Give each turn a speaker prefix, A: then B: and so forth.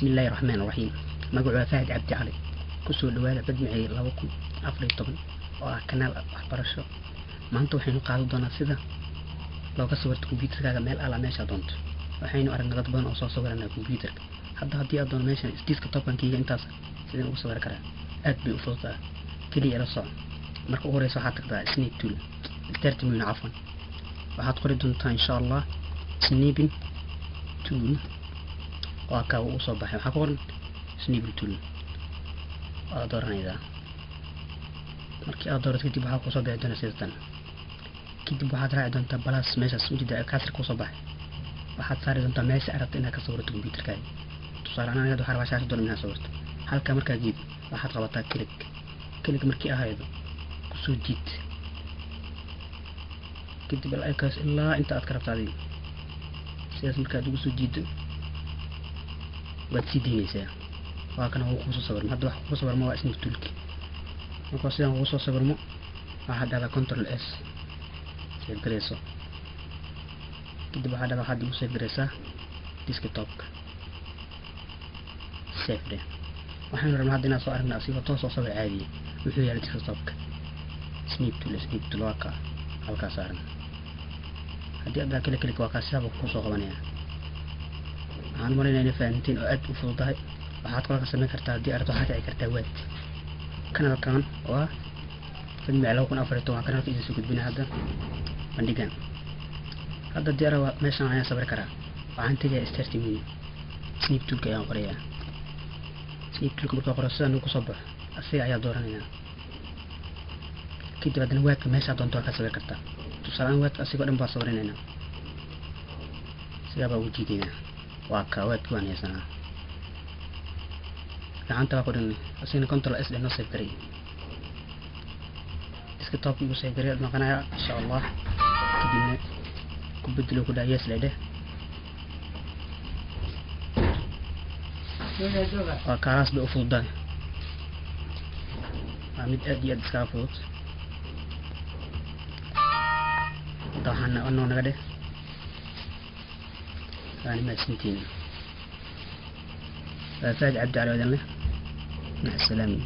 A: Bismillaahi Raxmaani Raxiim. Magacu waa Fahad Cabdi Cali. Kusoo dhawaada Badmacey 2014 oo ah kanaal waxbarasho. Maanta waxaynu qaadan doonaa sida looga sawirto kombiyuutarkaaga meel alla meesha doonto. Waxaynu aragnay dad badan oo soo sawiranaya kombiyuutarka. Hadda haddii aad doono meeshan desktop-kayga intaas sideen ugu sawiri karaa. Aad bay u fududahay. Kaliya ila soco. Marka ugu horeysa waxaad tagtaa Snip tool. Start menu cafwan. Waxaad qori doontaa insha Allah Snipping tool. Waa kaa uu soo baxay. Waxaa ku qoran Snipping tool. Waad dooranaysaa. Markii aad doorato kadib waxaa kusoo bixi doona sida tan. Kadib waxaad raaci doontaa plus meeshaas ujeeda kaasir kusoo baxay. Waxaad saari doontaa meesha aad rabto inaad ka sawirto kombiyuutarkaaga. Tusaale ahaan aniga waxaan rabaa shaashadda inaad sawirto. Halka markaa geed waxaad qabataa click. Click markii ahaydo kusoo jiid. Kadib ilaa ilaa inta aad ka rabto adiga. Sidaas markaad ugu soo jiido waad sii daynaysaa. Waa kana wuu kusoo sawirmo. Hadda wax kugu sawirmo waa snip toolki. Markuu sidan kugu soo sawirmo waxaad dhahdaa control S. Save gareyso. Kadib waxaad dhahdaa waxaad igu save gareysaa desktop-ka. Save dheh. Waxaynu rabnaa hadda inaan soo aragno asigoo toos oo sawir caadiya. Wuxuu yahay desktop-ka. Snip tool, snip tool waa kaa halkaa saaran. Haddii aad kale click waa kaa sidaaba kuu soo qabanaya. Waxaan umaleynaya inay fahanteen oo aad u fududahay. Waxaad kaloo ka samayn kartaa haddii aad rabto waxaad kici kartaa Word. Kanaalkan oo ah Badmacey 2014 waa kanaalka idin soo gudbinaya hadda bandhigan. Hadda haddii aan rabo meeshan ayaan sawiri karaa. Waxaan tegayaa start menu. Snip toolka ayaan qorayaa. Snip toolka markaan qoro sidaan uu kusoo baxo asiga ayaa dooranaynaa. Kadib haddana Wordka meesha doonto waa ka sawiri kartaa. Tusaale ahaan Wordka asigoo dhan baa sawirinaynaa. Sidaa baa ugu jiidaynaa. Waa kaa Wordki waan haysanaa. Gacanta waa ku dhignay. Asigana control S dheh noo save garay. Desktop igu save garay noqonaya insha Allah. Kadibna ku bedelo ku dhaha yes le dheh. Waa kaas bay u fududahay. Waa mid aad iyo aad iskaga fudud. Hadda waxaan noo naga dheh. Waana mahadsantihiin. Waa Fahad Cabdi Cali wadan leh. Mac salaama.